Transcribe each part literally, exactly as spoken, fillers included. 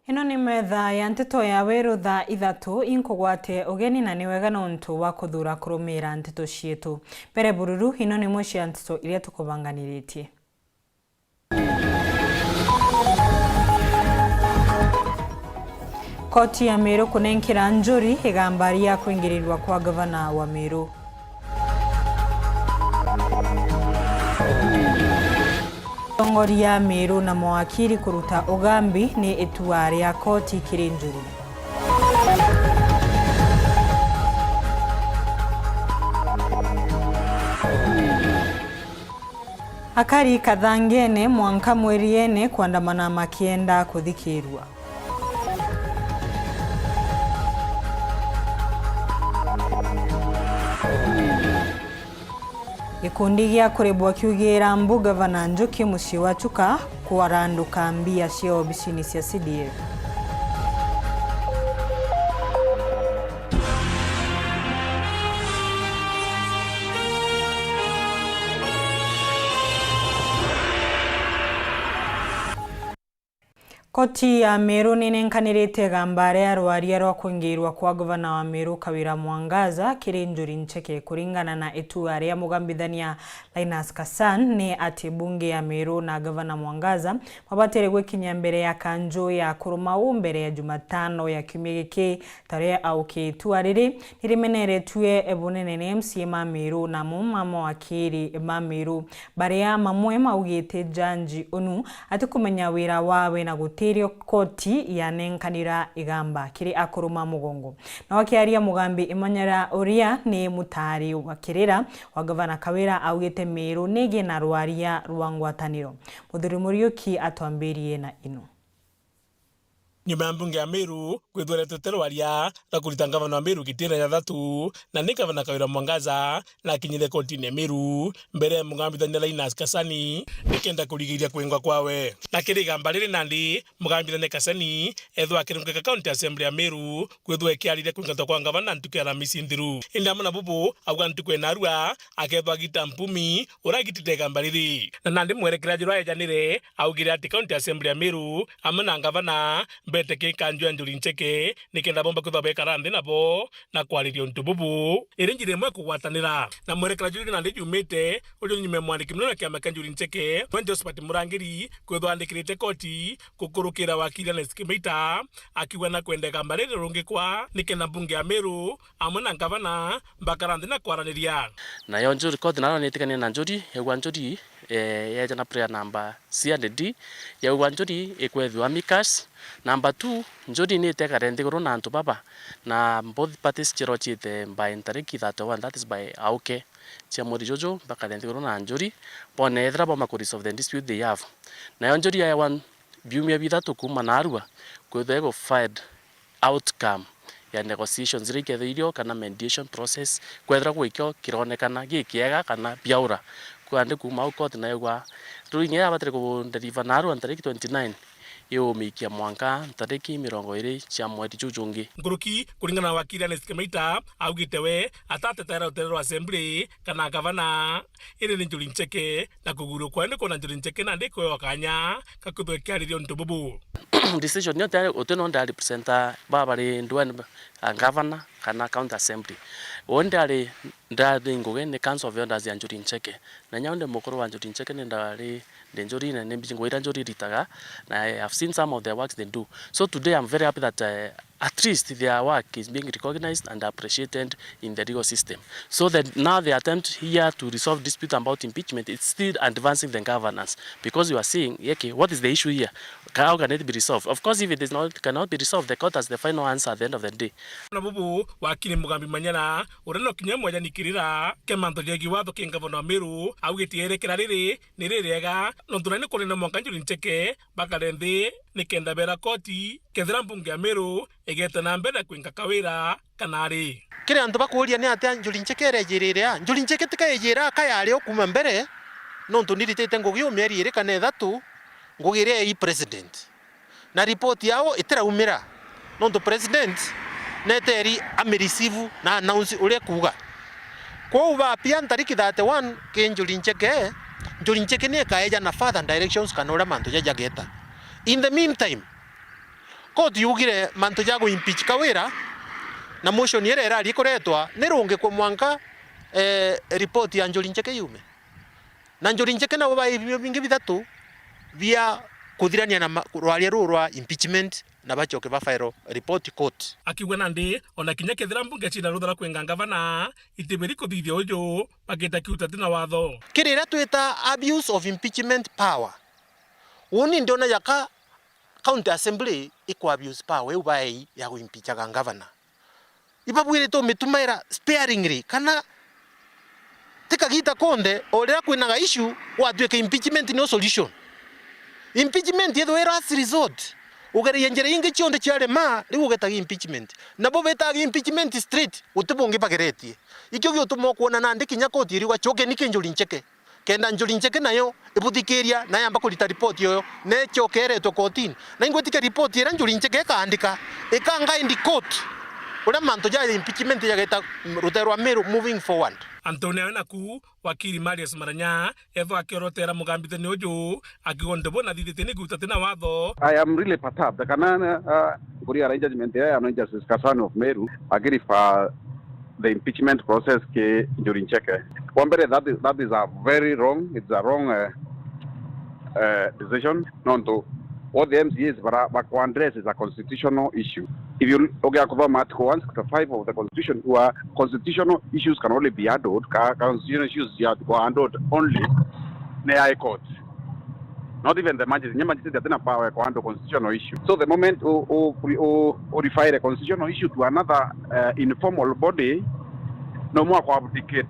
Ino ni metha ya nteto ya Weru thaa ithatu, inkugwate ugeni na ni wega nontu wa kuthuura kurumiira nteto cietu. Mbere bururu, ino ni imwe cia nteto iria tukubanganiritie. Koti ya Meru kunenkera Njuri igamba ria kwingirirwa kwa gavana wa Meru. Atongoria Meru na mawakiri kuruta ugambi ni itua ria koti kiri Njuri. Akari kathangene mwanka mweriene kwandamana makienda kuthikirua. Gikundi gia kuribwa kiugira mbu gavana Njuki mucii wa Chuka kwaranduka mbia cia obisini cia C D F. Koti ya Meru ninenkanirite igamba ria rwaria rwa kwingiirwa kwa gavana wa Meru Kawira Mwangaza kiri Njuri Ncheke. Kuringana na itua ria mugambithania Linus Kasan, ni ati bunge ya Meru na gavana Mwangaza mabatire gwikinya mbere ya kanju ya kuruma uu mbere ya Jumatano ya kiumia giki. Taria auki, itua riri nirimeneretue bunene ni M C A ma Meru na amwe ma mawakiri ma Meru, baria mamwe maugite janji unu atikumenya wira wawe na gutirio koti yanenkanira igamba kiri akuru ma mugongo. Na wakiaria mugambi Imanyara uria ni mutaari wa kirira wa gavana Kawira augite Meru nigi na rwaria rwa ngwataniro. Muthuri Muriuki atwambirie na ino. Nyuma ya mbunge ya Meru kwithwa iretete rwaria rwa kurita ngavana wa Meru giti ria jathatu, na ni gavana Kawira Mwangaza na akinyire kotini ya Meru mbere ya mugambithania Linus Kasani nikenda kurigiria kwingwa kwawe. Na kiri igamba riri nandi, mugambithania Kasani ethwa akirungika County Assembly ya Meru kwithwa ikiariria kwingatwa kwa ngavana ntuku ya Aramisi nthiru. Indi amwe na bubu auga ntuku ya narua akethwa agita Mpumi uria agitite igamba riri. Na nandi mwerekera jurua ejanire augire ati County Assembly ya Meru amwe na ngavana mbete ki kanju ya Njuri Ncheke nikenda bomba kwithwa bekara nthi nabo na kwariria untu bubu iri njira imwe kugwatanira. Na mwerekera juri nandi jumite uju nyuma ya mwandiki munene wa kiama kia Njuri Ncheke, we Josephat Murangiri, kwithwa andikirite koti gukurukira wakili Ernest Kimeita akiuga na kwenda igamba riri rungikwa nikenda mbunge ya Meru amwe na ngavana mbakara nthi na kwaraniria. Nayo Njuri, koti nayo nitikanie na Njuri, yaugwa Njuri, eh, yeja na prayer number C and D, yaugwa Njuri ikwethua amicus. Number two, Njuri nitekare nthiguru na antu baba, na both parties chirochite by ntariki thirty-one, that is by auke cia mweri juju, mbakare nthiguru na Njuri, bone ethira boma ku resolve the dispute they have. Nayo Njuri yaewa biumia bithatu kuuma narua, kwithwa igu find outcome ya negotiations iria ikethirwo irio kana mediation process, kwethira gwikio kironekana gikiega kana biaura. Kwandi kuuma au court naigwa ruling yabatire ku deliver narua ntariki twenty-nine, iumikia mwanka ntariki mirongo iri cia mweri juu jungi. Nkuruki, kuringana na wakili Ernest Kimeita, augite we atatetera rutere rwa assembly kana gavana, indi ni Njuri Ncheke, na kugurwa kwawe ni kwona Njuri Ncheke nandi kwewa kanya ga kwithwa ikiariria untu bubu. Decision niyo tayari uti no nda representa baba bari ndwani, a, governor kana county assembly. Undi ari ndari ngugi ni Council of Elders ya Njuri Ncheke. Na nyau ndi mukuru wa Njuri Ncheke, ni ndari ndi Njuri na ni mbiji ngugi iria Njuri iritaga, na I have seen some of the works they do. So today I'm very happy that, uh, at least their work is being recognized and appreciated in the legal system. So that now the attempt here to resolve dispute about impeachment, it's still advancing the governance, because you are seeing, okay, what is the issue here? How can it be resolved? Of course, if it is not, cannot be resolved, the court has the final answer at the end of the day. Na bubu, wakili Mugambi Manyara, uria no kinya mwejani kirira kia mantu jegie watho ki ngavana wa Meru, augite erekera riri ni ririega, nontu nani kunene mwanka Njuri Ncheke bakare nthi nikenda bera koti kethira mbunge ya Meru igete na mbere kwinga Kawira kana ari. Kiri antu bakuuria ni atia Njuri Ncheke irejirire a? Njuri Ncheke tika ijira aka yari o kuuma mbere, nontu niritite ngugi u mieri iri kana ithatu, ngugi iria i president. Na report yao itiraumira, nontu president neteri ami receive na announce uria kuuga. Kwou bapia ntariki thirty-one ki Njuri Ncheke, Njuri Ncheke ni ikaeja na further directions kana uria mantu jaja jageta. In the meantime, Court yugire mantu ja gu impeach Kawira, na motion iria irari kuretwa ni rungi kwa mwanka, eh, report ya Njuri Ncheke yume. Na Njuri Ncheke nabo bai biumia bingi bithatu bia kuthirania na ma-, rwaria ruu rwa impeachment, na bacoke ba file report court. Akiuga nandi, ona kinya kethira mbunge ciina rutha rwa kwenga ngavana, itibiri kuthithia uju, bagita kiuta tina watho. Kiri iria twita abuse of impeachment power, uni ndiona jaka County Assembly iku abuse power iu baei ya guimpeachaga ngavana. Ibabwiritwe umitumaira sparingly, kana ti kagita konthe, o riria kwinaga issue, gwatuika impeachment nio solution. Impeachment ithwe i last resort. Ugereria njira ingi cionthe ciarema, riu ugetaga impeachment. Nabo betaga impeachment straight, guti bungi bageretie. Ikio giutuma ukwona nandi kinya koti iriuga, "Cokeni ki Njuri Ncheke." Kenda Njuri Ncheke nayo ibuthikiria na yamba kurita ripoti yoyo, na icoke iretwe kotini. Na ingwitikia ripoti iria Njuri Ncheke ikaandika, ikangaindi court uria mantu ja impeachment jageta rutero rwa Meru moving forward. Anthony ayo naku, wakiri Marius Maranya, ethwa akiorotera mugambithania uju, akiuga untu buu nathithitie ni guta tina watho. I am really perturbed. Kana, uh, kuria ara judgment ya no Justice Kasano of Meru, akirifa the impeachment process ki Njuri Ncheke. Kwa mbere, that is, that is a very wrong, it's a wrong, uh, uh, decision. Nontu what the M C As bara, bako address is a constitutional issue. If you, ugia kuthoma Article one sixty-five of the Constitution, where constitutional issues can only be handled, ka, constitutional issues ya, were handled only ni High Court. Not even the magistrate. Nye magistrate atina power ya kuhandle constitutional issue. So the moment u, u, u, u refer a constitutional issue to another, uh, informal body, no more abdicate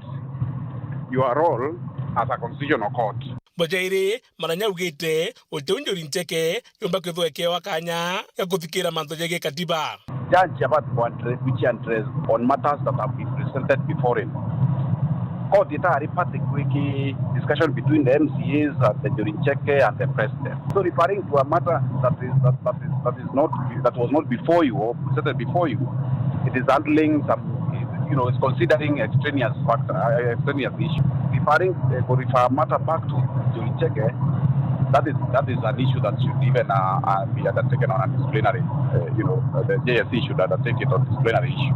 your role as a constitutional court. Bojairi, Maranya augite, uti u Njuri Ncheke yumba kwithwa ikiewa kanya ga kuthikira mantu jegii katiba. Judge abati ku address, which address on matters that have been presented before him. Court itari party kwiki discussion between the M C As and the Njuri Ncheke and the president. So referring to a matter that is, that, that is, that is not, that was not before you or presented before you, it is handling some, you know, it's considering extraneous factor, uh, extraneous issue. Referring, uh, ku refer matter back to Njuri Ncheke, that is, that is an issue that should even, uh, uh, be undertaken on a disciplinary, uh, you know, uh, the J S C should undertake it on disciplinary issue.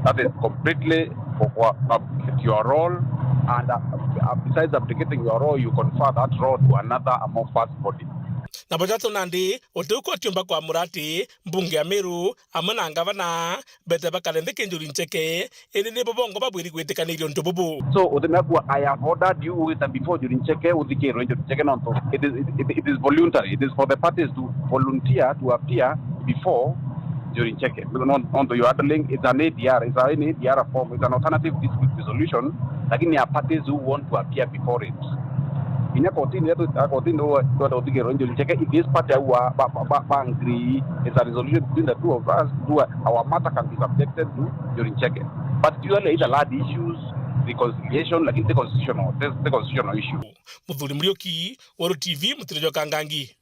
That is completely for, for abdicate your role, and, uh, uh, besides abdicating your role, you confer that role to another amorphous body. Na bajatu nandi, uti u koti yumba kwamura ati mbunge ya Meru amwe na ngavana bete bakare nthi ki Njuri Ncheke, indi nibo bongwa babwiri gwitikaniria untu bubu. So, uthina kuwa, I have ordered you wita before Njuri Ncheke, uthikirwe Njuri Ncheke, nontu it is, it, it, it is voluntary. It is for the parties to volunteer to appear before Njuri Ncheke. Non-, nontu you are handling, it's an A D R, it's an A D R form, it's an alternative dispute resolution, lakini are parties who want to appear before it. Kinya kotini yetu, ah, kotini ndio twenda uthikirwe Njuri Ncheke, it is party au ba, ba, ba, ba agree, it's a resolution between the two of us, two, our matter can be subjected to Njuri Ncheke. But usually either land issues, reconciliation, lakini the constitutional, the, the constitutional issue. Muthuri Muriuki, Weru T V, Mutiri jwa Kangangi.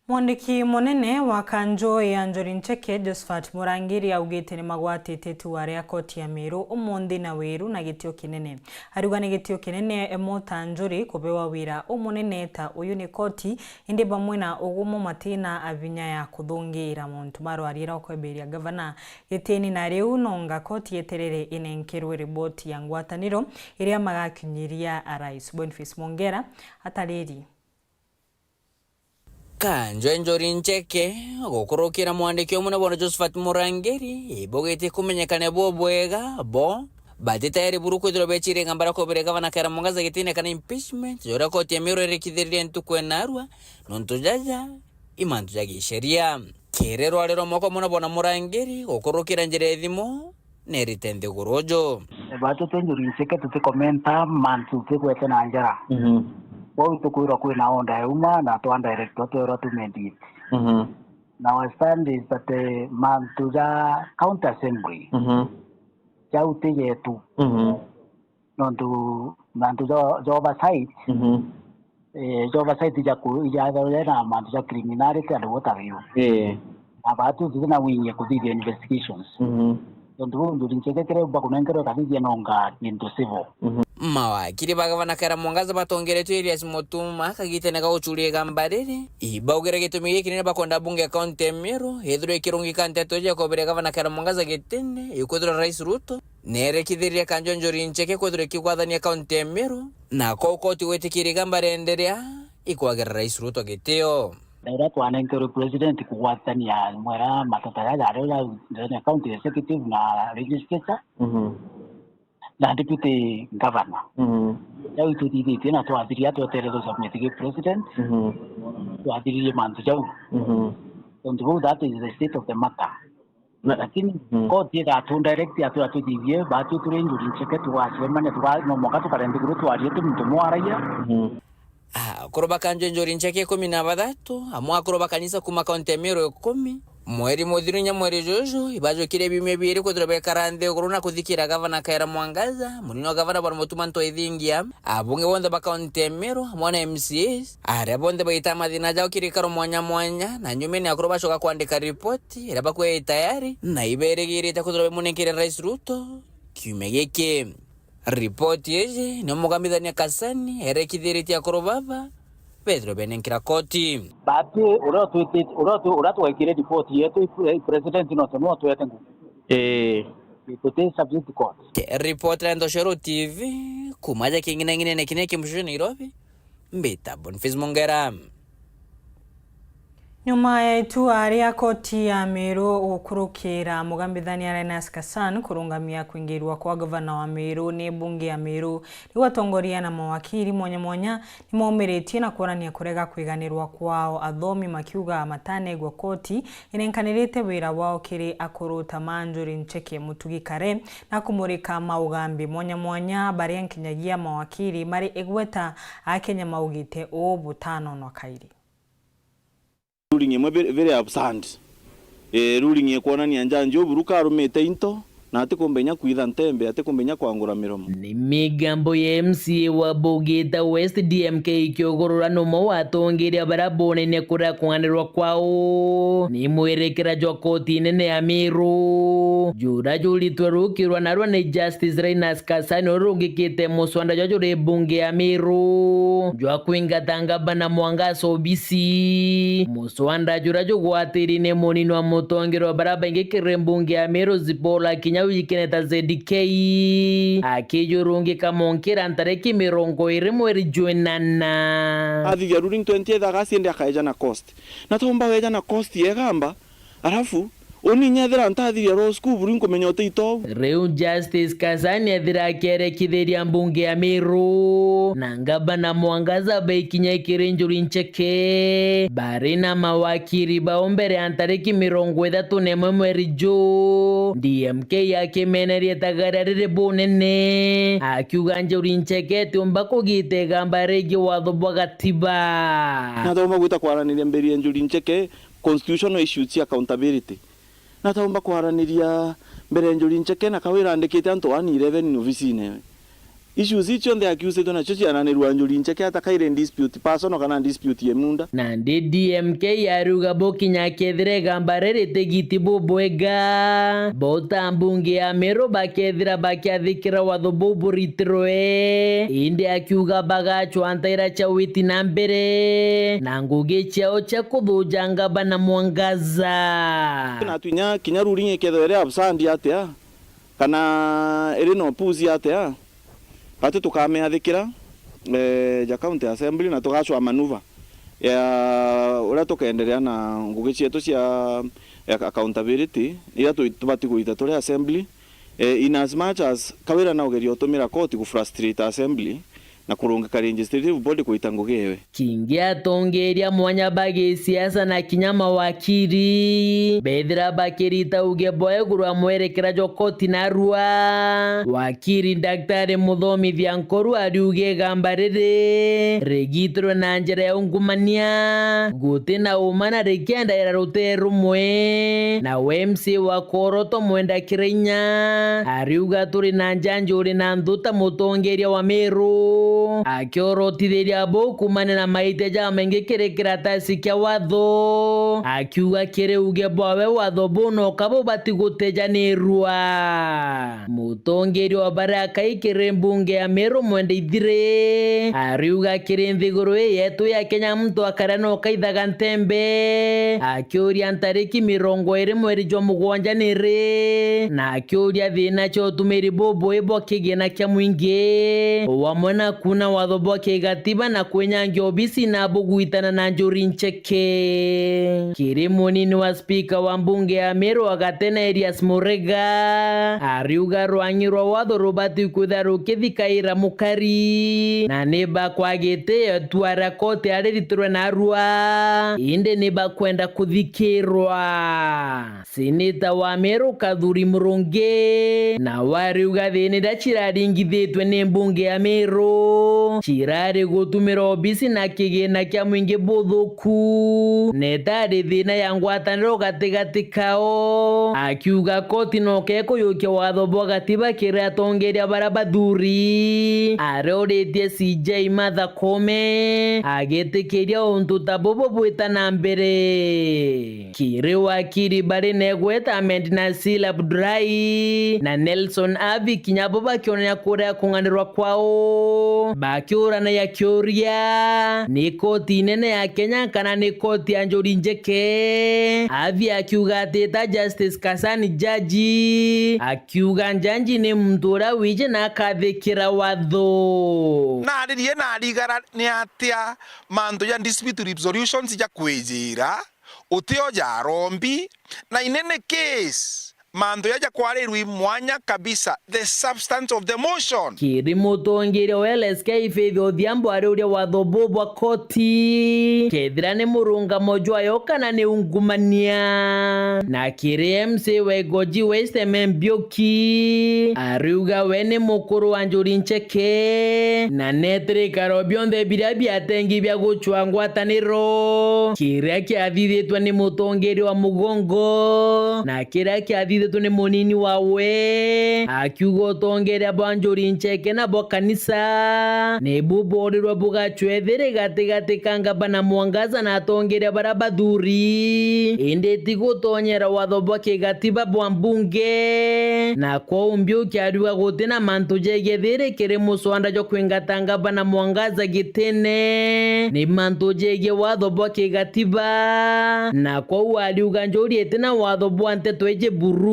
Mwandiki munene wa kanjo ya Njuri Ncheke, Josephat Murangiri, augite ni magwatite itua ria koti ya Meru umunthi na wiru na gitio kinene. Ariuga ni gitio kinene Mota Njuri kubewa wira umunene ta uyu ni koti, indi bamwe na ugumu matina a vinya ya kuthungiira mauntu ma rwaria rwa kweberia ngavana gitiini, na riu nonga koti yeterere inenkerwe riboti ya ngwataniro iria magakinyiria a Rais. Boniface Mwongera atariri. Kanjo e Njuri Ncheke, gukurukira mwandiki umwe na bwana Josephat Murangiri, ibo giti kumenyekana bo bwega, bo bati tayari buru kwithirwa becirie ngamba ria kubire gavana Kawira Mwangaza gitine kana impeachment, joria koti ya Meru irikithiririe ntuku ya narua, nontu jaja i mantu ja gisheria. Kiri rwari rwa mwaka umwe na bwana Murangiri, gukurukira njira ya thimu, nerite nthiguru uju. Batu twi Njuri Ncheke tutikomenta mantu tigwete na njara. Mhm. Kwou tukwirwa kwina order yauma na twa direct twerwa tumendie. Mhm. Na our stand is that, eh, mantu ja county assembly, mhm, jau ti jetu. Mhm. Nontu mantu ja, ja oversight, mhm, eh, ja oversight ja ku-, ja, ja na mantu ja criminality and what have you. Eh. Na batu tutina wing ya kuthithia investigations. Mhm. Nontu buu Njuri Ncheke kiria bakunenkerwe kathithia nonga into civil. Mhm. Mawakiri ba gavana Kawira Mwangaza batongeretwe Elias Mutuma kagitene ga gucuria igamba riri, ibaugire gitumi gikinene bakwenda bunge ya kaunti ya Meru ithirwe ikirungika nteto cia kubiria gavana Kawira Mwangaza gitine, ikwithirwa Rais Ruto nerekithirie Kanjo Njuri Ncheke kwithirwa ikigwathania kaunti ya Meru, na kou koti gwitikiria igamba rienderea ikwagira Rais Ruto gitio. Na uria twanenkerwe president kugwatania mwera matata jaria jari uria ndene ya county executive na legislature Mhm. na deputy governor. Mhm. Jau itutithitie na twathiria tweterere submit gi president, Mhm. twathiririe mantu jau. Mhm. Tontu bau, that is the state of the matter. Na Lakini Mm. koti igatu direct atu atujithie, batu turi Njuri Ncheke tugacemania, tuga-, no mwanka tukarenda iguru twarie tu muntu mwe araia. Mm. Ah, akuru ba Kanjo Njuri Ncheke ikumi na bathatu, amwe akuru ba kanisa kuma kaunti ya Meru ikumi, mweri muthiru inya mweri juju, ibajukire biumia biiri kwithirwa bekara nthi iguru na kuthikira gavana Kawira Mwangaza, munini wa gavana Bwana Mutuma M'Ethingia, abunge bonthe ba kaunti ya Meru, amwe na M C As, aria bonthe baita mathina jao kiri ikaro mwanya mwanya, na nyumene akuru bacoka kwandika ripoti. Iria bakwei tayari na iberigirite kwithirwa bemunenkere Rais Ruto kiumia giki. Ripoti iji nio mugambithania Kasani erekithiritie akuru baba bethirwe benenkera koti. But uria twitite, uria twi-, uria twekire ripoti yetu, i pre-, i president no twe, no twete ngugi. Ii. Tuti subject to court. Ripoti ya Ndoshero T V kuma ja king'inang'inene kiria ki mucii Nairobi. Mbita Boniface Mongera. Nyuma ya itua ria koti ya Meru gukurukira mugambithania Linus Kasani kurungamia kwingirwa kwa gavana wa Meru ni mbunge ya Meru, riu atongoria na mawakiri mwanya mwanya ni maumiritie na kuonania kurega kwiganirwa kwao, athomi makiuga matanegwa koti inenkanirite wira wao kiri akuru ta ma Njuri Ncheke Mutugi Kare na kumurika maugambi mwanya mwanya baria nkinyagia mawakiri mari igweta Akenya maugite uu butanonwa kairi. Ruling imwe very, very absurd. Eh, ruling ikwonania njanji uburu karumite into, na atikumba inya kwitha ntembe, atikumba inya kwangura miromo. Ni migambo ya M C A wa Bugita West D M K Kiogorora numwe wa atongeria baria bonene kuria kung'anirwa kwao ni mwerekera jwa koti nene ya Meru, jura juritwe rukirwa narua ni Justice Linus Kasani uria urungikite muswanda jwa juri mbunge ya Meru jwa kwingata ngavana Mwangaza obisi. Muswanda jura jugwatiri ni munini wa mutongeria wa baria baingi kiri mbunge ya Meru Zipporah Kinyau ijikene ta Z K, akijurungika monkira ntariki mirongo iri mweri jwa inana. Athithia ruling twentieth August indi akaeja na cost. Na taumba weja na cost yegamba, alafu uni nyethira ntathiria law school buru nkumenya uti itou. Riu Justice Kasani ethira akierekithiria mbunge ya Meru na ngavana Mwangaza baikinya ikiri Njuri Ncheke bari na mawakiri bao mbere ya ntariki mirongo ithatu na imwe mweri juu, D M K akimenerie tagaria riri bunene akiuga Njuri Ncheke atiumba kugita igamba ringi watho bwa gatiba. Nataumba gwita kwaraniria mbere ya Njuri Ncheke constitutional issues cia accountability. Nataumba kwaraniria mbere ya Njuri Ncheke na Kawira andikite antu one eleven obisine. Issues icio nthe akiusitwe nacio ciaranirwa Njuri Ncheke ata kaire dispute personal kana dispute ya munda. Nandi D M K ariuga bukinya akethira igamba riri tigiti bubwega, bota mbunge ya Meru bakethira bakiathikira watho buu buritirwe. Indi akiuga bagacwa ntaira cia witi na mbere na ngugi ciao cia kuthuja ngavana Mwangaza. Na twinya kinya ruling ikethirwa iri absurd atia, kana iri na upuzi atia, bati tukamiathikira, eh, ja county assembly na tugacwa manuva ya uria tukenderea na ngugi cietu cia, ya accountability iria tu-, tubati kuita turi assembly. Eh, in as much as Kawira naugeria utumira court ku frustrate assembly na kurungika legislative body kuita ngugi ewe. Kingi atongeria mwanya ba gisiasa na kinya mawakiri bethira bakirita uge bwa iguru a mwerekera jwa koti narua. Wakiri Daktari Muthomithia Nkoru ariuga igamba riri rigitirwe na njira ya ungumania, guti na uma na rikiendaira rutee rumwe. Na we M C A wa Koroto Mwenda Kirainya ariuga turi na njanji uri na nthu ta mutongeria wa Meru, akiorotithiria buu kumania na maite jamaingi kiri kiratasi kia watho. akiuga kiri uge bwawe watho buu noka bubati gutejanirua. Mutongeria wa baria akai kiri mbunge ya Meru Mwende Ithire ariuga kiri nthiguru ii yetu ya Kenya muntu akaria noka ithaga ntembe, akiuria ntariki mirongo iri mweri jwa mugwanja ni ri, na akiuria thina cia utumiri bubui bwa kigina kia mwingi, wamwe na kuna watho bwa kigatiba na kwinyangia obisi na bugwitana na njuri ncheke. Kiri munini wa spika wa mbunge ya Meru wa gatene Erias Murega, ariuga rwang'i rwa watho rubati kwithira rukithikaira mukari, na ni bakwa gitio itua ria koti ariritirwe narua, indi ni bakwenda kuthikirwa. Seneta wa Meru Kathuri Murungi nawe ariuga thina iria ciraringithitwe ni mbunge ya Meru cirari gutumira obisi na kigina kia mwingi buthuku, na itari thina ya ngwataniro gatigati kao, akiuga koti noka ikuyukia watho bwa gatiba kiri atongeria baria bathuri. Aria uritie C J Martha Koome agitikiria untu ta bubu bwita na mbere. Kiri wakiri bari negweta Ahmed Nasir Abdullahi na Nelson Avi kinya bo bakionania kuria kung'anirwa kwao, bakiuranagia kiuria ni koti nene ya Kenya kana ni koti ya njuri ncheke. Avi akiuga ati ta Justice Kasani jaji, akiuga njanji ni muntu uria wiji na akathikira watho. Naririe narigara ni atia mantu ja dispute resolutions ja kwijira utio ja rombi, na in any case mantu jaja kwarirwa i mwanya kabisa the substance of the motion. Kiri mutongeria wa L S K Faith Odhiambo ari uria watho buu bwa koti, kethira ni murungamo jwayo kana ni ungumania. Na kiri M C A wa Igoji West M M Mbiuki, ariuga we ni mukuru wa njuri ncheke, na netirikaro bionthe biria biatengi bia gucwa ngwataniro, kiria kiathithitwe ni mutongeria wa mugongo, na kiria kiathithitwe ni munini wawe, akiuga utongeria bwa njuri ncheke na bwa kanisa nibu bworirwe bugacwethiri gatigati ka ngabana Mwangaza na atongeria baria bathuri, indi ti gutonyera watho bwa kigatiba bwa mbunge. Na kwou Mbiuki ariuga guti na mantu jegie thiri kiri muswanda jwa kwingata ngabana Mwangaza gitine, ni mantu jegie watho bwa kigatiba, na kwou ariuga njuri iti na watho bwa nteto iji buru.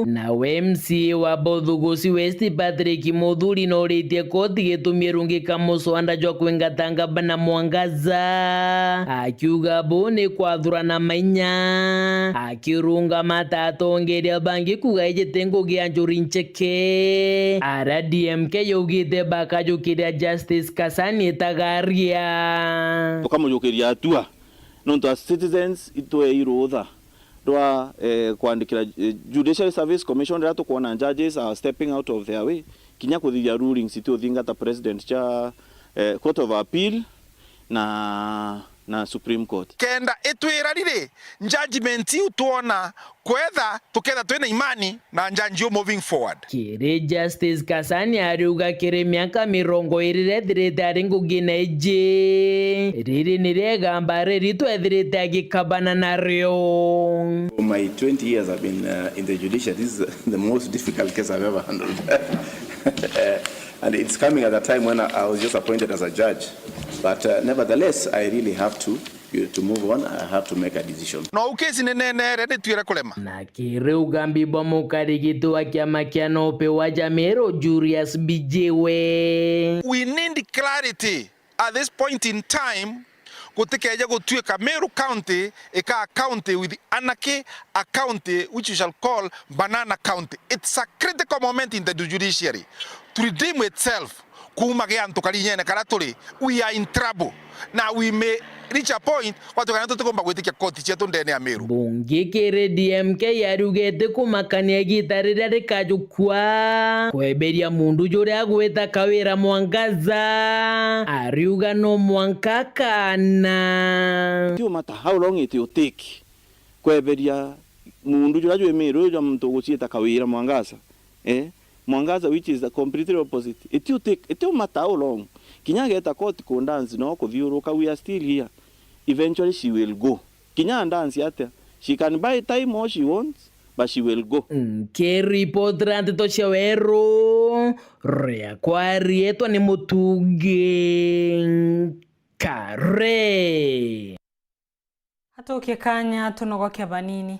Nawe M C A wa Bothugusi West Patrick Muthuri noritie koti gitumi irungika muswanda jwa kwingata ngabana Mwangaza, akiuga buu ni kwathurana mainya, akirungama ta atongeria bangi kuga iji ti ngugi ya njuri ncheke. Ara D M K yaugite bakajukiria Justice Kasani itagaria. Tukamujukiria atua, nontu as citizens itwei rutha rwa, eh, kwandikira, eh, Judicial Service Commission riria tukwona judges are stepping out of their way kinya kuthithia rulings iti uthingata precedent cia, eh, Court of Appeal na, na Supreme Court. Kenda itwira riri judgment iu twona kwetha tuketha twina imani na njanji u moving forward. Kiri Justice Kasani ariuga kiri miaka mirongo iri iria ethirite ari ngugine iji, riri nirio igamba riritwe ethirite agikabana nario. For my twenty years I've been, uh, in the judiciary, this is the most difficult case I've ever handled. Uh, and it's coming at a time when I, I was just appointed as a judge. But, uh, nevertheless, I really have to, to move on. I have to make a decision. No u kesi ni nenere ni twire kurema. Na kiri ugambi bwa mukarigiti wa kiama kia Nope wa Jamiro, Julius Bijiwe. We need clarity at this point in time. Gutikeje gutuika Meru County ika a county with anarchy, a county which you shall call banana county. It's a critical moment in the judiciary to redeem itself kuuma gia antu karinyene karia turi. We are in trouble. Na we may reach a point gwatuika ni tutikumba gwitikia koti cietu ndene ya Meru. Bungi kiri D M K ariuga itikumakania igita riria rikajukua kweberia mundu juria agwita Kawira Mwangaza, ariuga no mwanka akana. Ti umata how long it will take kweberia mundu juria jwi Meru jwa muntu uguciita Kawira Mwangaza. Eh? Mwangaza, which is the completely opposite. It will take, it will matter how long. Kinya ageta court ku dance no kuthiuruka, we are still here. Eventually she will go. Kinya a dance atia, she can buy time all she wants, but she will go. Nkiripotera nteto cia weru, riakwa rietwa ni Mutungi Nkare. Atukie kanya tunogoke banini.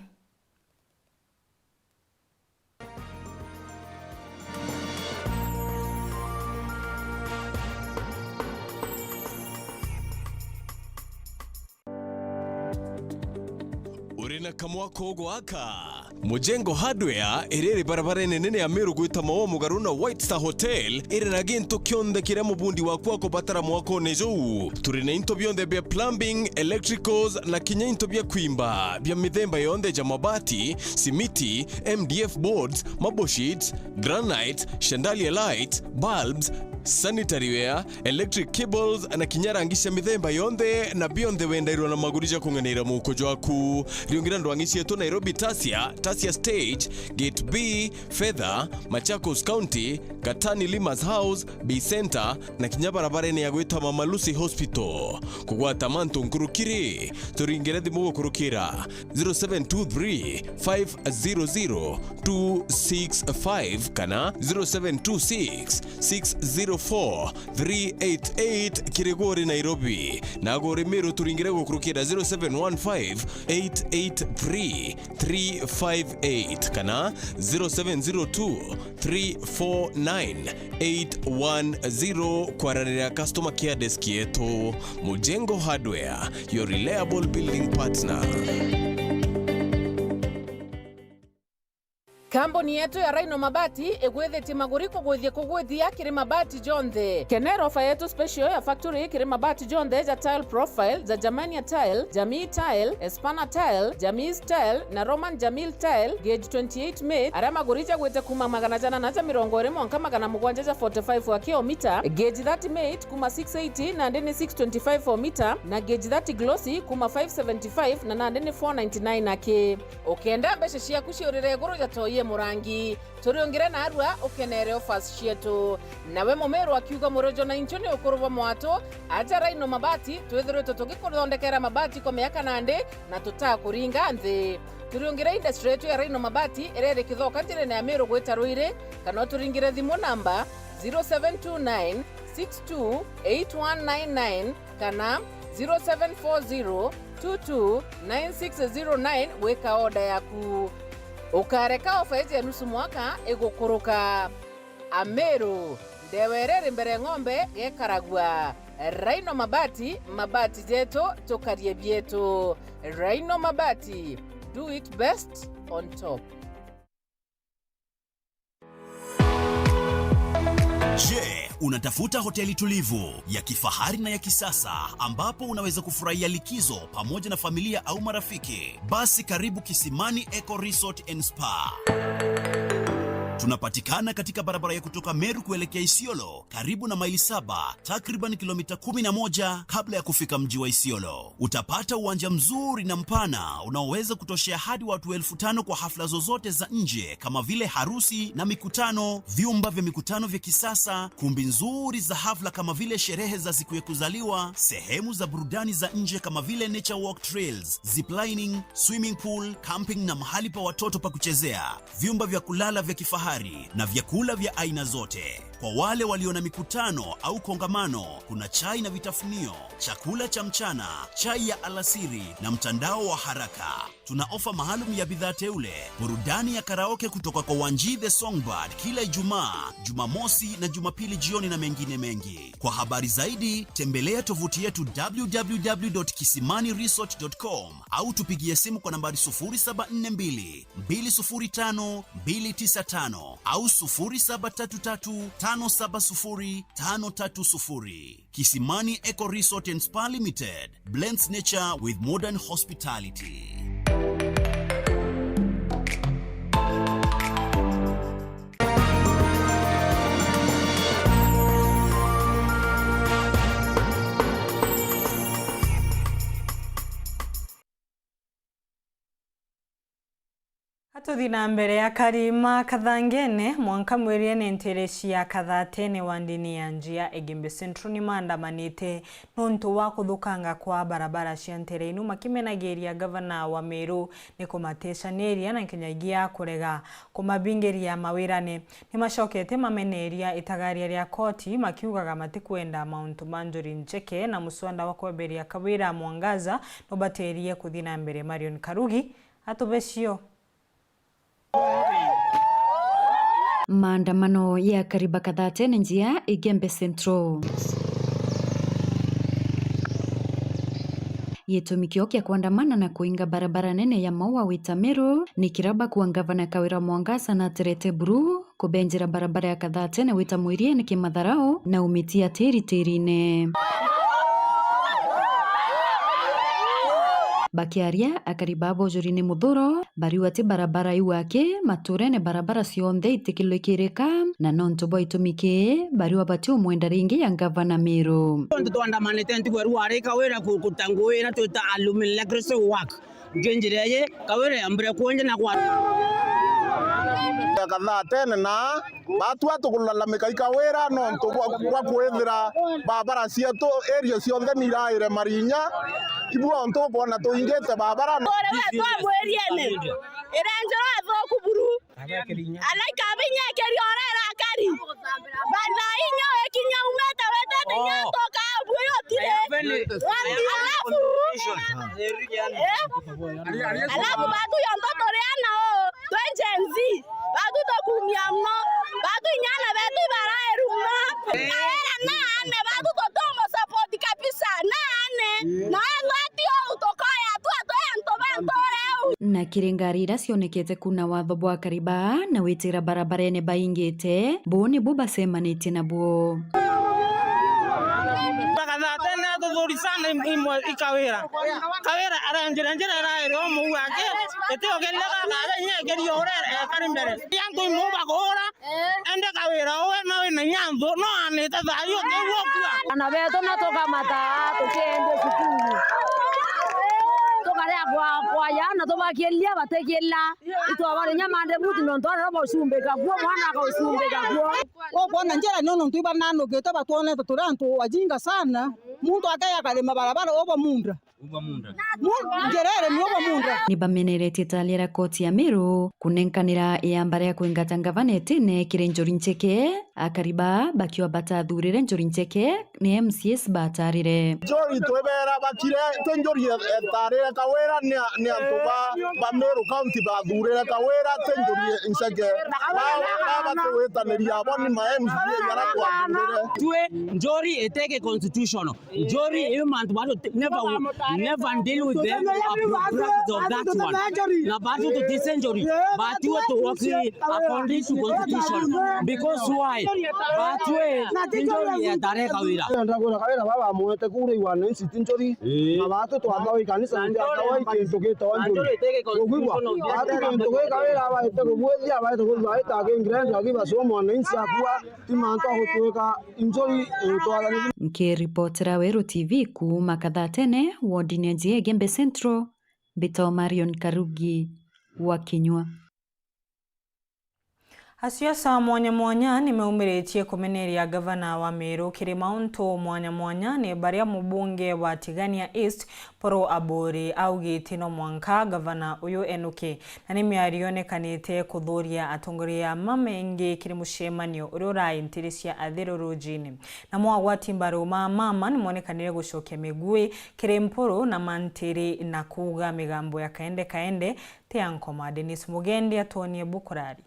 Uri na kamwako gwaka? Mujengo Hardware iri iri barabarene nene ya Meru gwita Maua mugaru na White Star Hotel, iri na gintu kionthe kiria mubundi waku akubatara mwakone juu. Turi na into bionthe bia plumbing, electricals na kinya into bia kwimba bia mithemba yonthe ja mabati, simiti, M D F boards, marble sheets, granite, chandelier light, bulbs, sanitary ware, electric cables na kinya rangi cia mithemba yonthe, na bionthe wendairwa na maguri ja kung'eneira muuko jwaku. Riungira ndwang'i cietu Nairobi Tasia, Tasia Stage, Gate B, Fedha, Machakos County, Katani Limas House, Bay Center, na kinya barabarene ya gwita Mama Lucy Hospital. Kugwata mantu nkuruki ri, turingire thimu gukurukira zero seven two three, five zero zero, two six five kana zero seven two six, six zero four, three eight eight kiri gwe uri Nairobi. Na gwe uri Meru turingire gukurukira zero seven one five, eight eight three, three five eight kana zero seven zero two, three four nine, eight one zero kwaranira customer care desk yetu. Mujengo Hardware, your reliable building partner. Kambuni yetu ya Rhino Mabati igwithitie maguri kugwithia kugwithia kiri mabati jonthe. Kenera ofa yetu special ya factory kiri mabati jonthe ja tile profile, ja Germania tile, Jamii tile, Espana tile, Jamii tile na Roman Jamil tile, gauge twenty-eight mate, aria maguri jagwite kuma magana jana na ja mirongo iri mwanka magana mugwanja ja forty-five wa kilomita, gauge thirty mate kuma six eighty nandi ni six twenty-five o mita, na gauge thirty glossy kuma five seventy-five na nandi ni four ninety-nine aki. Ukenda mbeca ciaku ciurire iguru ja toi e murangi, turiungire narua ukenere offers cietu. Nawe Mumiru akiuga murojo na inchu ni ukuru bwa mwatu, aja Rhino Mabati, twithiritwe tugikuthondekera mabati kwa miaka nandi na tutakuringa nthi. Turiungire industry yetu ya Rhino Mabati iria iri Kithoka njirene ya Miru gwita Ruiri, kana uturingire thimu namba zero seven two nine six two eight one nine nine kana zero seven four zero two two nine six zero nine gwika order yaku. Ukareka ofa iji ya nusu mwaka igukuruka. Ameru, ndewa iria iri mbere ng'ombe gekaragua. Rhino Mabati, mabati jetu, tukarie bietu. Rhino Mabati, do it best on top. Je, unatafuta hoteli tulivu, ya kifahari na ya kisasa ambapo unaweza kufurahia likizo pamoja na familia au marafiki? Basi karibu Kisimani Eco Resort and Spa. Tunapatikana katika barabara ya kutoka Meru kuelekea Isiolo, karibu na Maili Saba, takriban kilomita kumi na moja kabla ya kufika mji wa Isiolo. Utapata uwanja mzuri na mpana unaoweza kutoshea hadi watu elfu tano kwa hafla zozote za nje kama vile harusi na mikutano, vyumba vya mikutano vya kisasa, kumbi nzuri za hafla kama vile sherehe za siku ya kuzaliwa, sehemu za burudani za nje kama vile nature walk trails, ziplining, swimming pool, camping na mahali pa watoto pa kuchezea, vyumba vya kulala vya kifahari na vyakula vya aina zote. Kwa wale walio na mikutano au kongamano, kuna chai na vitafunio, chakula cha mchana, chai ya alasiri na mtandao wa haraka. Tuna ofa maalum ya bidhaa teule, burudani ya karaoke kutoka kwa Wanji the Songbird kila Ijumaa, Jumamosi na Jumapili jioni na mengine mengi. Kwa habari zaidi, tembelea tovuti yetu w w w dot kisimani resort dot com au tupigie simu kwa nambari sufuri saba nne mbili, mbili sufuri tano, mbili tisa tano au sufuri saba tatu tatu, tano saba sufuri, tano tatu sufuri. Kisimani Eco Resort and Spa Limited blends nature with modern hospitality. Atuthi na mbere, akari ma Kathangene, mwanka Mwiriene, nteere cia Kathatene wa ndini ya Njia, Igembe Central, ni maandamanite nontu wa kuthukanga kwa barabara cia nteere inu, makimenagiria gavana wa Meru ni kumatecaniria na kinyagia kurega kumabingiria mawirane. Ni macokete mameneria itagaria ria koti, makiugaga matikwenda mauntu ma Njuri Ncheke na muswanda wa kweberia Kawira Mwangaza nubaterie kuthi na mbere. Marion Karugi atubecio. Maandamano ya Kariba Kathatene Njia, Igembe Central. Gitumi kio kia kuandamana na kuinga barabara nene ya Maua wita Meru ni kiraba kwa ngavana Kawira Mwangaza na Terete Buru kubenjera barabara ya Kathatene wita Mwiriene kimatharau na umitia tiri tirine. Bakiaria, akari ba Bojuri ni Muthuro, bariuga ti barabara iu aki maturene, barabara cionthe itikilikirika, na nontu bwa itumi ki, bariuga bati umwenda ringi ya ngavana Meru. Nontu twandamanite ntuku ya rwari Kawira ku-, kuruta ngugi iria twita alumni electricity work. Nki njira iji, Kawira yambire kuenja na kwa- Kathatene na Batua tukulalamika i Kawira nontu bwa, bwa kwithira barabara cietu area cionthe ni iraire marinya. Ibu ontu ukwona tuingite barabara. Ore wetu a Mwiriene, irenjero athuku buru. Alaika binya ikiria urera akari. Batha inya wikinya umete wetete nyanto ka bui utire. Alafu, eh? Alafu batu yonto turiana o. Twi Gen Z, batu tukumia mono, batu inyana betu ibaraeru mono. Kawira naane, batu tutumu support kabisa, naane. Na ethwa ti uu, tukoya tu atwi antu ba ntuura iu. Na kiri ngari iria cionekete kuna watho bwa Kariba na witira barabarene baingite, buu nibu bacemanitie nabuo. Kathatene atuthuri sana im-, imwe i Kawira. Kawira arenjire njira irairi o muu aki, iti ugerire gakara inya igeria uria ekari mbere. Antu imwe bagura, ende Kawira uwe na wina inya nthu, no anite thayu utigua kua. Ana betu na tukamata tukiendia cukuru. Tukarea kwa, kwa yana tubakiria batikila. Itwabarinya mande buti nontu arero baucumbika kuo, mwana akaucumbika kuo. Ukwona njira nio nontu ibananukite batwonete turi antu wajinga sana. Muntu akaya akarima barabara ubo munda. Ubo munda. Mu-, njira iri ni ubo munda. Ni bameneretie talia ria koti ya Meru kunenkanira iamba ria kwingata ngavana itine kiri Njuri Ncheke. Akari baa bakiuga batathurire Njuri Ncheke ni M C As batarire. Njuri twibera bakire, ti Njuri e-, etarire Kawira, ni a-, ni antu ba, ba Meru County bathurire Kawira, ti Njuri Ncheke. Ba, ba batiwitaniria abo ni ma M C A jaria twathurire. Twi Njuri iteke constitutional. Njuri iu mantu batu never, never deal with the abrupt of that one. Na batu tutise Njuri, batu tu work according to constitution. Because why? Batu e, ti Njuri etare Kawira. Ndagura Kawira baba mwete kura iwana insi ti Njuri. Na batu twathawa ikanisa ndia kawa ikintu gitawa Njuri. Ugwigwa? Batu kintu gi Kawira abaite kubwithia, abaite kubwithia, abaite akingira ndio akiba sio mwana insi akua. Ti mantu agutwika Njuri utwaranirie. Nkiripotera Weru T V kuuma Kathatene, wodini ya Njia Igembe Central, mbitagwa Marion Karugi wa Kinyua. Asiasa mwanya mwanya nimeumiritie kumeneria gavana wa Meru kiri mauntu mwanya mwanya, ni baria mubunge wa Tigania East, Paul Aburi, augite no mwanka gavana uyu enuke. Na ni miario yonekanite kuthuria atongoria a mama maingi kiri mucemanio uria urai ntiri cia Athiru Rujini. Namo agwati mbaru ma mama nimonekanire gucokia migui kiri Mpuru na mantiri na kuuga migambo ya kaende kaende ti ya nkoma. Dennis Mugendi atwonie bukurari.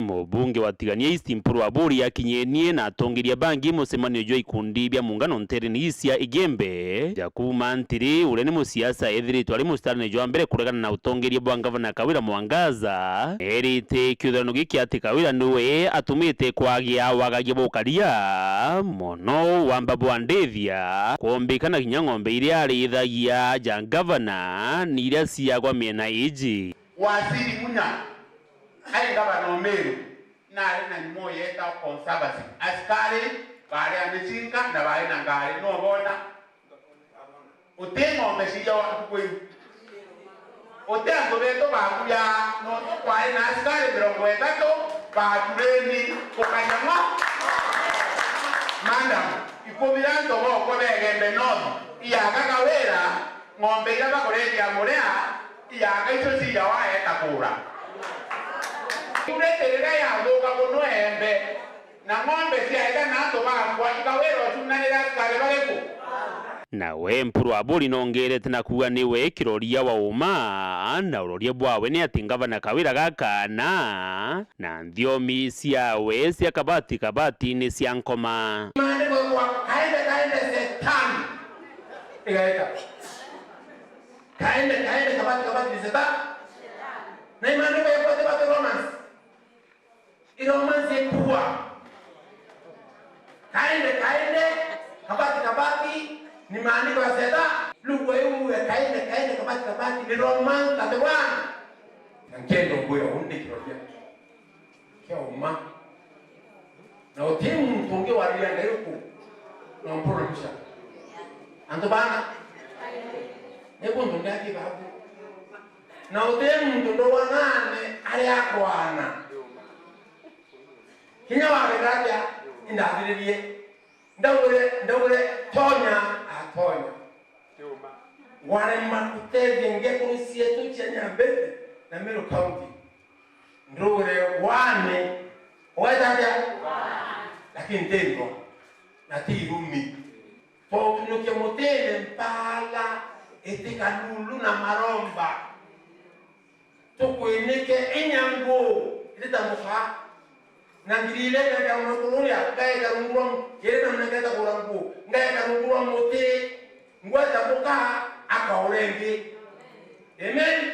Mubunge wa Tigania East Mpuru Aburi akinyenie na atongeria bangi mucemanio jwa ikundi bia muungano nterene ii cia Igembe. Jakubu Mantiri, uria ni musiasa ethiritwe ari mustarine jwa mbere kuregana na utongeria bwa ngavana Kawira Mwangaza, erite kiuthurano giki ati Kawira niwe atumite kwagia wagagia bwa ukaria mono, wamba bwa ndithia, kwombika na kinya ng'ombe iria arithagia ja ngavana ni iria ciagwa miena iji. Waziri Munya ai ngavana o Meru, nari na nyumo yeta conservancy. Askari bari a micinga na bari na ngari, no bona? Uti ng'ombe ciria wa ntuku iu. Uti antu betu bakuyaa, nontu kwari na asikari mirongo itatu ba tureni gukanya ng'o-, madam, ikumi ya antu bokwa ba Igembe North, iyaaka Kawira, ng'ombe iria bakureetia muria, iyaaka icio ciiya waeta kuura. Security riria yathuka muno Igembe, na ng'ombe ciaita na antu bakwa, ikawira ucunanire asikari bariku? Nawe Mpuru Aburi nongerete na kuuga niwe kiroria wa uma, na uroria bwawe ni ati ngavana Kawira gakana, na nthiomi ciawe cia kabati kabati ni cia nkoma. Maandiko kwa kaende kaende setani. Igaeta. Kaende kaende kabati kabati ni setani. Na imaandiko ya kwa the Romans. Iromansi ikuua. Kaende, kaende, kabati, kabati, ni maandiko ya Seta. Lugha iu ya kaende, kaende, kabati, kabati, ni Romans thirty-one. Na nkenda ukwira, uu ni kiroria kia uma. Na uti muntu ungi wariria Ngai uku, na mpuramisha. Antu bana, ni kuntu ngi aki babu. Na uti muntu ndwanaane aria akwaana. Kinya wageka atia, indathiririe. Ndaugire, ndaugire, tonya, atonya. Warema kutethia ngi ekuru cietu cia Nyambene na Meru County. Ndugire, wane, ugeta atia? Lakini ti ndwa, na ti irumi. Twautunukia mutine mpaala iti kalulu na maromba. Tukwinike inya nguu iti ta mukaa. Na ngiri ile ngenda mukururia, ngaeta rungu rwa mu-, iri na mneketa kura nguu, ngaeta rungu rwa muti, ngweta mukaa, akaura ingi. Amen.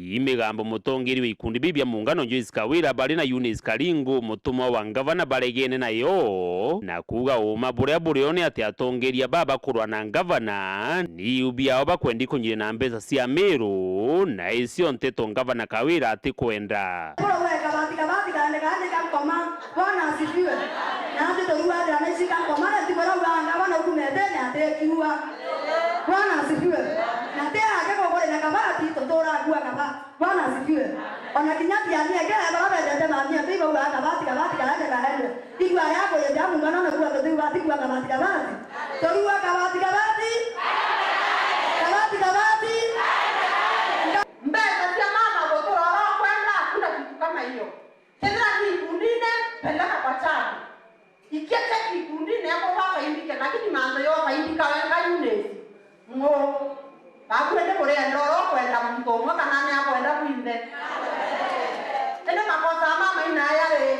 Ii migambo mutongeri wa ikundi biu bia muungano Joyce Kawira bari na Eunice Karingu, mutumwa wa ngavana, baregene nayo, na kuuga uuma buria burio ni ati atongeria baa bakurwa na ngavana, ni iu biao bakwendi kunyiria na mbeca cia Miru, na icio nteto ngavana Kawira atikwenda. Kurauga kabati, kabati, kaende kaende ka nkoma. Bwana asifiwe. Na ati turuagira na ici ka nkoma, na ti barauga ngavana ukumete ni ati kiua. Bwana asifiwe. Na ti ake kuguri na kabati, tutura kuua kabati. Bwana asifiwe. Ona kinya tiania kea bara bendete mami ati ibauga kabati, kabati, kaende, kaende. Igua ya kuyete amu ngano na kuua tutigua, tigua kabati, kabati. Turuga kabati, kabati. Kabati, kabati. Mbeca cia mama gutura oro kwenda, hakuna kitu kama hiyo. Kethira ni ikundine, peleka kwa chama. Ikia cheki ikundine yako wakaindike, lakini mantu yo kaindika wenga Eunice. Ngo. Babu ende kurienda oro kwenda muntu umwe kana ni akwenda kwinthe. Ende makosa mama ina yari.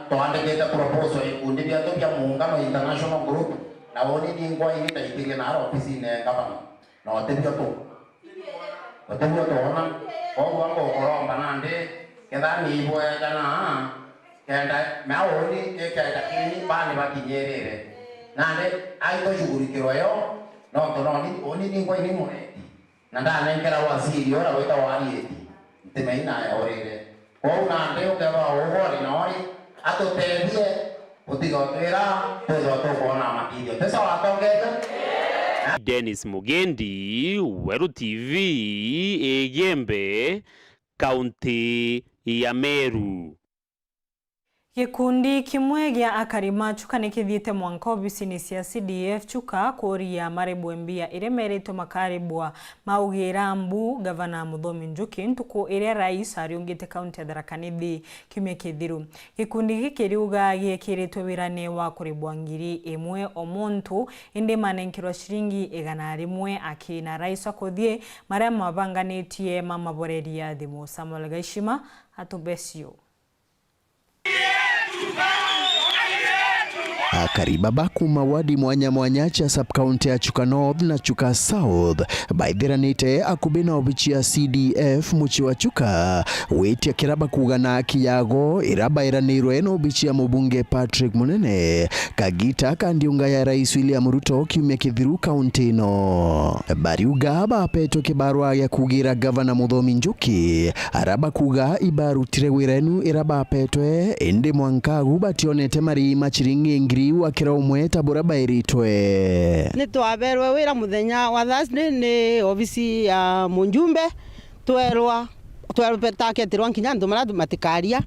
Twandikite proposal ikundi biatu bia muungano international group, na uni ningwa ini ndaitirie na ofisine ya ngavana. Na utibio tu. Utibio tuona. Koguo ngukuromba nandi, kethira ni ibwejana, kenda, mea uni ikenda kini, bani bakinyirire. Nandi, aito shughurikirwe yo, nontu noni, uni ningwa ini mureti. Na ndanenkera waziri uria witagwa Arieti, ntimenya nae urire. Kwou nandi ukethirwa ugwe uri na uri, atutethie, utige utwira, twithirwa tukwona matithio. Ti sawa atongeria? Dennis Mugendi, Weru T V, Igembe, kaunti ya Meru. Gikundi kimwe gia akari ma Chuka ni kithiite mwanka obisini cia C D F Chuka kuuria maribwe mbia iria meritwe makaribwa maugira mbu Gavana Muthomi Njuki ntuku iria rais ariungite kaunti ya Tharaka Nithi kiumia kithiru. Gikundi giki kiriuga giekiritwe wirane wa kuribwa ngiri imwe o muntu, indi manenkerwa ciringi igana rimwe aki na rais akuthii maria mabanganitie mamaboreria thimu. Samuel Gaishima atubesio. Akari baba kuma wadi mwanya mwanya cia sub-county ya Chuka North na Chuka South baithiranite akubi na obici ya C D F mucii wa Chuka, gwitia kiria bakuuga na aki yago iria baeranirwe na obici ya mubunge Patrick Munene, kagita ka ndiunga ya Rais William Ruto kiumia kithiru kaunti ino. Bariuga bapetwe kibarua gia kuugira Gavana Muthomi Njuki, aria bakuuga ibarutire wira inu iria bapetwe, indi mwanka agu bationete marii ma ciringi ngiri iu akira umwe ta buria bairitwe. Ni twaberwe wira muthenya wa Thursday ni obisi ya mujumbe, twerwa, twerwa taketirwa nkinya antu maria matikaria,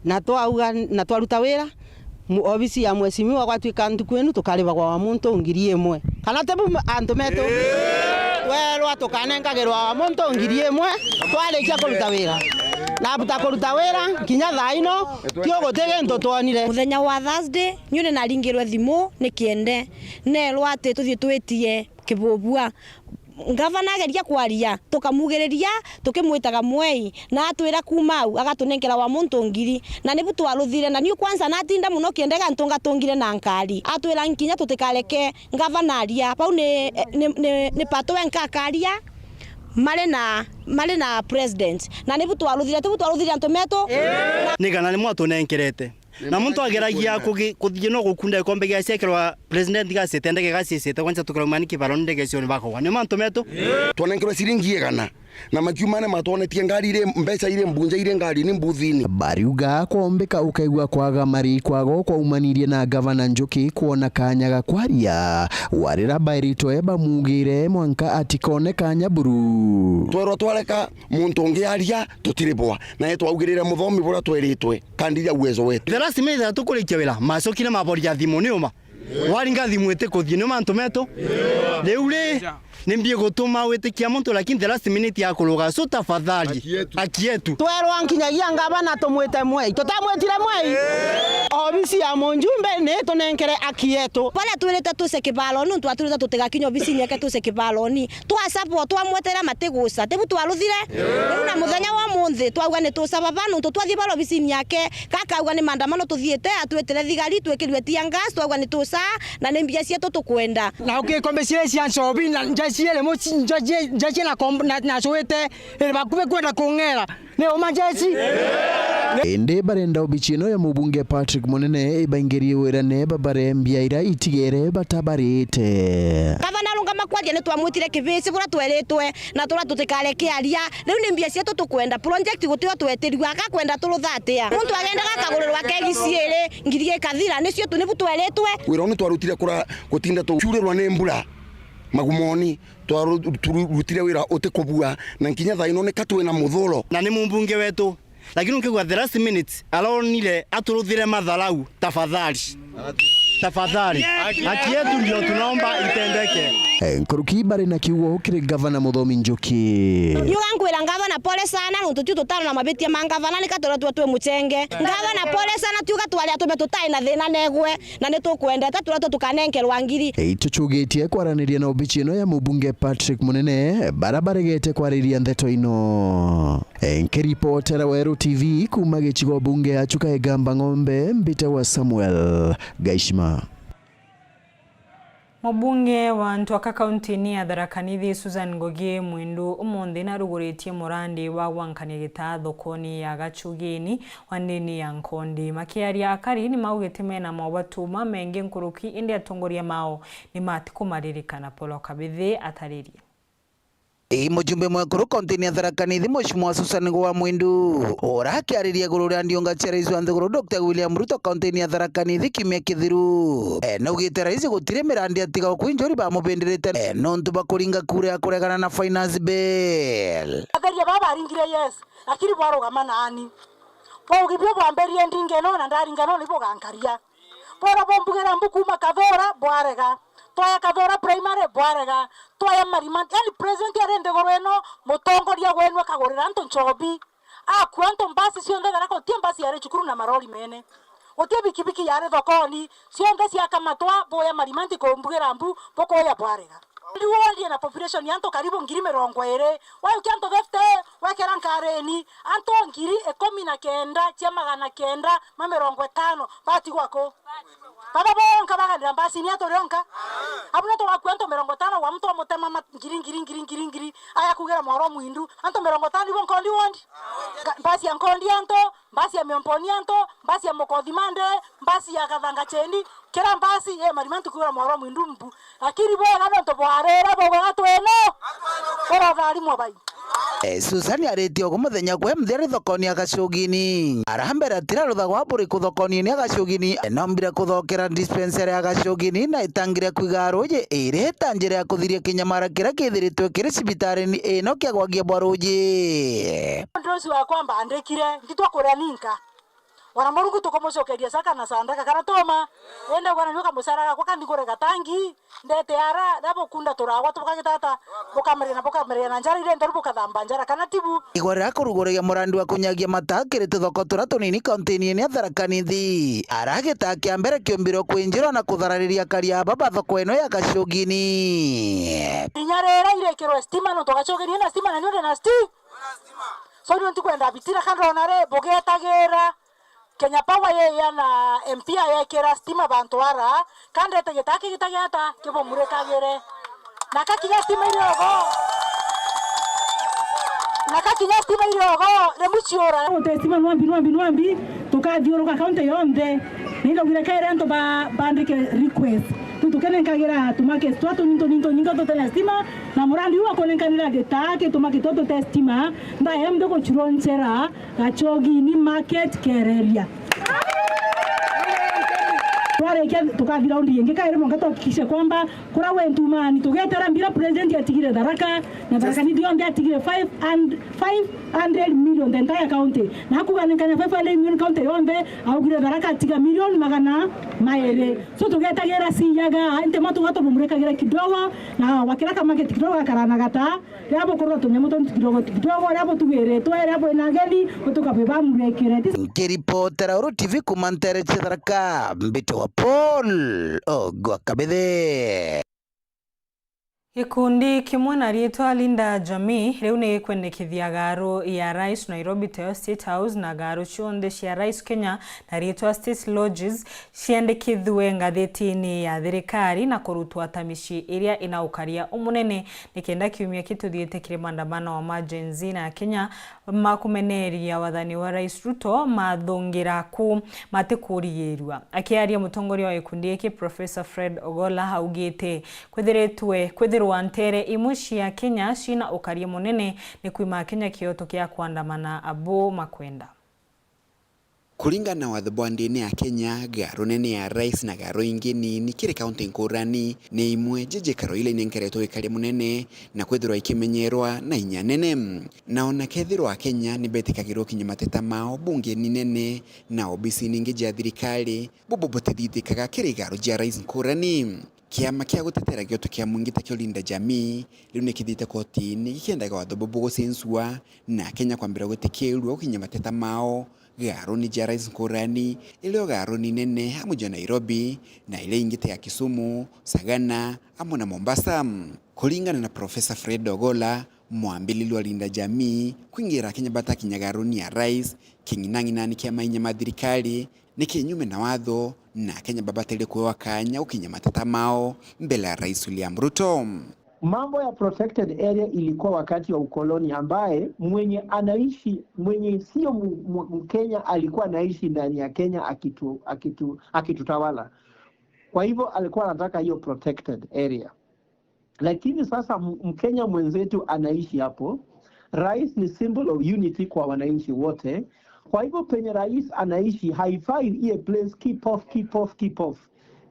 na twauga, na twaruta wira, mu-, obisi ya mheshimiwa gwatuika ntuku inu tukaribagwa wa muntu ngiri imwe. Kana ti bu, antu metu? Twerwa tukanengagirwa wa muntu ngiri imwe twarikia kuruta wira. Na buta kuruta wira, kinya thaa ino, tio guti gintu twonire. Muthenya wa Thursday, nyune naringirwe thimu ni kiende. Neerwa ati tuthie twitie Kibubua. Ngavana ageria kwaria, tukamugiriria, tukimwitaga mwei, na atwira kuuma au, agatunenkera wa muntu ngiri. Na nibu twaruthire, na niu kwanza natinda mono kiendega ntungatungire na nkari. Atwira nkinya tutikareke ngavana aria. Bau ni, ni, ni, ni Pato wenka akaria, mari na, mari na president. Na nibu twaruthire, tibu twaruthire antu metu? Ni kana ni mwatunenkerete. Na muntu ageragia kugi-, kuthii no gukunda gikombe gia ciekirwa president gacite ndege gacicite, kwanza tukirauma ni kibaroni ndege cioni bakogwa. Ni mantu metu. Twanenkerwe ciringi igana, na makiumane matwonetie ngari iri, mbeca iri mbunja iri ngari ni mbuthini. Bariuga kwombika ukaigua kwaga mari kwago kwaumanirie na gavana Njuki kwona kanya ga kwaria, warira bairitwe bamugire mwanka atikone kanya buru. Twerwa twareka muntu ungi aria, tutiribwa. Nae twaugirire muthomi buria tweritwe, kadiri ya uwezo wetu. The last minute tukurikia wira, macokire maboria thimu, ni uma? Waringa thimu itikuthii, ni mantu metu? Riu ri, ni mbi gutuma witikia muntu, lakini the last minute ya kuruga, so tafadhali, haki yetu. Haki yetu. Twerwa nkinyagia ngavana tumwite mwei. Tutamwitire mwei? Obisi ya mujumbe ni tunenkere haki yetu. Baria twirite tuce kibaroni, nontu atwirite tutigakinya obisini yake tuce kibaroni. Twa support, twamwetera matiguca. Tibu twaruthire? Riu na muthenya wa munthi, twauga ni tuca baba, nontu twathii bara obisini yake, gakauga ni maandamano tuthiite, atwitire thigari, twikirwe tear gas, twauga ni tuca, na ni mbia cietu tukwenda. Na ukikombe cire cia nchobi, na nja ciere muci-, nja cie-, nja cie na kom-, na, na cuite, iri bakubi kwenda kung'era. Ni uma jeshi. Indi barenda obici ino ya mubunge Patrick Munene ibaingirie wirane babare mbia iria itigere batabarite. Gavana arungama kwaria, ni twamwitire kibici buria tweritwe, na turia tutikareke aria. Riu ni mbia cietu tukwenda, project gutio twetirua, gakwenda turuthatia. Muntu agenda gakagurirwa kegi ciiri, ngiri ikathira, nicio tu nibu tweritwe. Wira uni twarutire kura gutinda tucurirwa ni mbura magumoni. Twaru-, turutire wira utikubua, na nkinya thaa ino nika twina muthuro. Na ni mumbunge wetu, lakini ukigua the last minute aronire aturuthire matharau, tafadhali. Tafadhali. Haki yetu ndio tunaomba itendeke. Eh, nkuruki bari na kiugo kiri gavana Muthomi Njuki. Niuga nkwira ngavana pole sana, nontu tio tutaro na mabitia ma ngavana, nika turetwe twi muchenge. Ngavana pole sana, tiuga twari atume tutai na thina negwe. Na ni tukwendete turia tu tukanenkerwa ngiri. Itucugitie kwaraniria na obici ino ya mubunge Patrick Munene, bara baregete kwariria ndeto ino. Nkiripotera Weru T V kuuma gicigo bunge ya Chuka Igamba Ng'ombe, mbitagwa Samuel Gaishima. Mubunge wa Ntwaka kaunti-ini ya Tharaka Nithi, Susan Ngugi Mwindu, umunthi naruguritie murandi wa gwankania gitaa thokoni ya Gachugini wa ndini ya Nkondi. Makiaria akari ni maugite mena mobatu mamengi nkuruki, indi atongoria mao ni matikumaririkana. Paul Kabithi ataririe. Ii mujumbe mwekuru kaunti-ini ya Tharaka Nithi, Mheshimiwa Susan Ngugi wa Mwindu, ura akiariria iguru ria ndiunga cia rais wa nthiguru Doctor William Ruto kaunti-ini ya Tharaka Nithi kiumia kithiru, e, naugite rais gutiri mirandi atiga ukwinjuri bamubindirite, e, nontu bakuringa kura ya kuregana na finance bill. Atheria baba baringire yes. Lakini bwarugama nani? Bwaugi bio bwamberie ndinge no na ndaringa no ni bugankaria. Bora bombugira mbu kuma Kathora, bwarega. Twaya Kathora Primary, bwarega. Twaya Marima, yani president ari nthiguru ino, mutongoria wenu akagurira antu nchobi. Akua antu mbasi cionthe thara, guti mbasi yari cukuru na marori mene. Guti bikibiki yari thokoni, cionthe ciakamatwa, buya Marima nti kumbugira mbu, bukuya bwarega. Riu worie na population ya antu karibu ngiri mirongo iri, waukia antu fifty, wekera nkareni, antu ngiri ikumi na kenda cia magana kenda ma mirongo itano batigwa ku? Baba bonka baganira mbasini ya turi onka? Abu no tugakua antu mirongo itano wa muntu amutema ma-, ngiri, ngiri, ngiri, ngiri, ngiri, aya kugira mwaro mwindu, antu mirongo itano ibo Nkondi wondi? Ka-, mbasi ya Nkondi antu, mbasi ya Miomponi antu, mbasi ya Mukothi Mande, mbasi ya Gathanga Cheni, kira mbasi, ye Marima ntukwira mwaro mwindu mbu. Lakini bwega nontu bwarire bwaugaga twino. Buratharimwa bai. Eh, Susan aritie ugu muthenya gwe mthia ari thokoni ya Gacugini. Arambere atira ruthagwa buriku thokoni ni ya Gacugini. Eh, nombire kuthokera dispensary ya Gacugini na itangire kwiga ruji iri ta njira ya kuthiria kinyamara kiria kithiritwe kiri cibitarini ino kia gwagia bwa ruji. Ndosi wa kwamba andikire, nditwa kuria ninka. Wana Murungu tukumucokeria saka na sandaka kana toma. Enda gwana nyoka mucara gakwa kandi kure gatangi. Ndete ara, ria bukunda turagwa tubukagitata. Bukameria na bukameria na njara iria ntheru bukathamba njara kana tibu. Igwa riria kuruguragia murandi wa kunyagia mataa kiri tuthoko turia tunini kaunti-ini ya Tharaka Nithi. Ara gitaa kia mbere kiumbirwe kwinjirwa na kutharariria akaria baba thoko ino ya Gacugini. Inya rira irikirwe stima nontu Gacugini ina stima na niundi na stima. So niu ntikwenda bitira ka ndona ri bugetagira Kenya Power yeya na M P ayekira stima bantu ara, ka ndete gitaki gitagi ata kibumurikagire. Na kakinya stima iriogo. Na kakinya stima iriogo, rimu ciura. Gute stima nwambi, nwambi, nwambi, tukathiuruka kaunti yonthe. Nindaugire kaire antu ba-, bandike request. Tu tukenenkagira tumake twa tunini tunini tunini tutena stima, na murandi uu akonenkanira gitaki tumake twa tute stima, nda yonthe gucurwa ncera. Gacogini market kereria. Twarikia tukathi raundi ingi kairi mwanka tuhakikishe kwamba kura we ntumani tugetera mbira president atigire Tharaka na Tharaka Nithi yonthe atigire five and five hundred million the entire county. Na akuga ni Kenya five hundred million county yonthe augire Tharaka atiga milioni magana mairi. So tugetagira siyaga nte matu gatumumurikagira kidogo na wakira ka market kidogo akarana gata. Riria bukurwa tunyamu tuntu kidogo kidogo, riria butugiritwe, riria bwina ageni, butuka bwibamurekere. Nkiripotera Uru T V kuma ntere cia Tharaka, mbitagwa Paul Ogwa Kabithe. Gikundi kimwe na riitwa Linda Jamii riu ni gikwendekithia garu ya Rais Nairobi tayo State House na garu cionthe cia Rais Kenya na riitwa State Lodges ciandikithue ngathitini ya thirikari na kurutwa ta micii iria ina ukaria umunene, nikenda kiumia ki tuthiite kiri maandamano ma Gen Z na Kenya makumeneria wathani wa Rais Ruto mathungira ku matikurigirua. Akiaria, mutongoria wa gikundi giki Professor Fred Ogola augite kwithiritwe, kwithirwa ntere imwe cia Kenya cina ukaria munene ni kwima Kenya kioto kia kuandamana abo makwenda. Kuringana na watho bwa ndini ya Kenya, garu nene ya Rais na garu ingi nini kiri kaunti nkurani ni imwe jijikaro ila inenkeretwe wikaria munene na kwithirwa ikimenyerwa na inya nene. Na ona kethirwa Akenya ni betikagirwa kinya mateta mao bungeni nene na obisini ingi jia thirikari, bubu butithithikaga kiri garu jia Rais nkurani. Kiama kia gutetera gioto kia mwingi takio Linda Jamii riu ni kithiite kotini gikiendaga watho bubu gucincua na Akenya kwambira gwitikirua gukinyia mateta mao gaaruni ja rais nkurani, irio gaaruni nene amwe ja Nairobi na iria ingi ta ya Kisumu, Sagana amwe na Mombasa. Kuringana na Professor Fred Ogola, mwambiriria wa Linda Jamii, kwingira Akenya batakinya gaaruni ya rais, king'inang'inani kia mainya ma thirikari, ni kinyume na watho, na Akenya babataire kuewa kanya gukinyia mateta mao mbele ya Rais William Ruto. Mambo ya protected area ilikuwa wakati wa ukoloni, ambaye mwenye anaishi, mwenye sio mu-, mu-, Mkenya alikuwa anaishi ndani ya Kenya akitu-, akitu-, akitutawala. Kwa hivyo alikuwa anataka hiyo protected area. Lakini sasa m-, Mkenya mwenzetu anaishi hapo. Rais ni symbol of unity kwa wananchi wote. Kwa hivyo penye rais anaishi haifai iwe place keep off, keep off, keep off.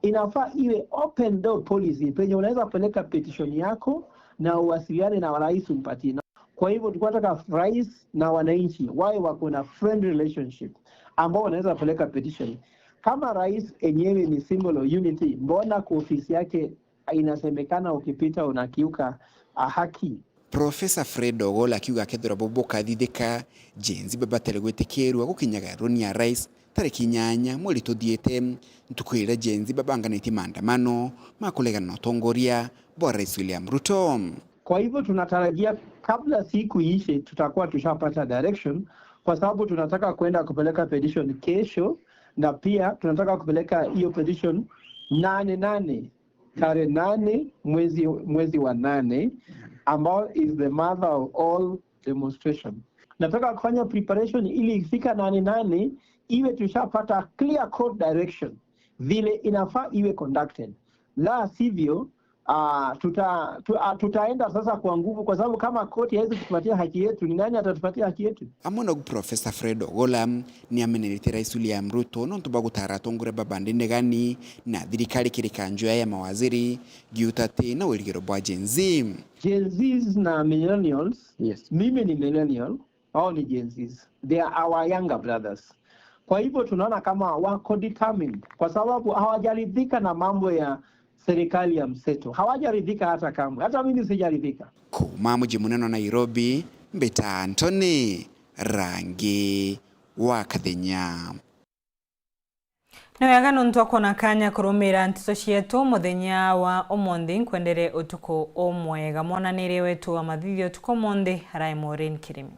Inafaa iwe open door policy, penye unaweza peleka petition yako na uwasiliane na rais umpatie. Kwa hivyo tulikuwa tunataka rais na wananchi wawe wako na friend relationship ambao wanaweza peleka petition. Kama rais enyewe ni symbol of unity, mbona kwa ofisi yake inasemekana ukipita unakiuka, ah, haki? Professor Fred Ogola akiuga akethirwa bo bukathithika, Gen Z babatare gwitikirua gukinya gaaruni ya rais tariki inyanya mweri tuthiite, ntuku iria Gen Z babanganitie maandamano ma kuregana na utongoria bwa Rais William Ruto. Kwa hivyo tunatarajia kabla siku iishe tutakuwa tushapata direction, kwa sababu tunataka kwenda kupeleka petition kesho, na pia tunataka kupeleka hiyo petition nane nane, tarehe nane mwezi, mwezi wa nane, ambao is the mother of all demonstration. Nataka kufanya preparation ili ikifika nane nane iwe tushapata clear court direction vile inafaa iwe conducted. La sivyo, Ah, tuta-, tu-, ah, tutaenda sasa kwa nguvu, kwa sababu kama koti haiwezi kutupatia haki yetu, ni nani atatupatia haki yetu? Amwe nogu Professor Fred Ogola ni ameneretie Rais William Ruto nontu bwa gutara atongoria ba bandi ndegani na thirikari kiri kanju ya mawaziri, giuta ati na wirigiro bwa Gen Z. Gen Zs na millennials, yes, mimi ni millennial, wao ni Gen Zs. They are our younger brothers. Kwa hivyo tunaona kama wako determined, kwa sababu hawajaridhika na mambo ya serikali ya mseto. Hawajaridhika hata kamwe. Hata mimi sijaridhika. Kuuma muji munene wa Nairobi, mbita Anthony Rangi wa Kathenya. Ni wega nontu akwona kanya kurumira nteto cietu muthenya wa umunthi. Nkwendere utuku umwega. Mwananiri wetu wa mathithio utuku umunthi arai Maureen Kirimi.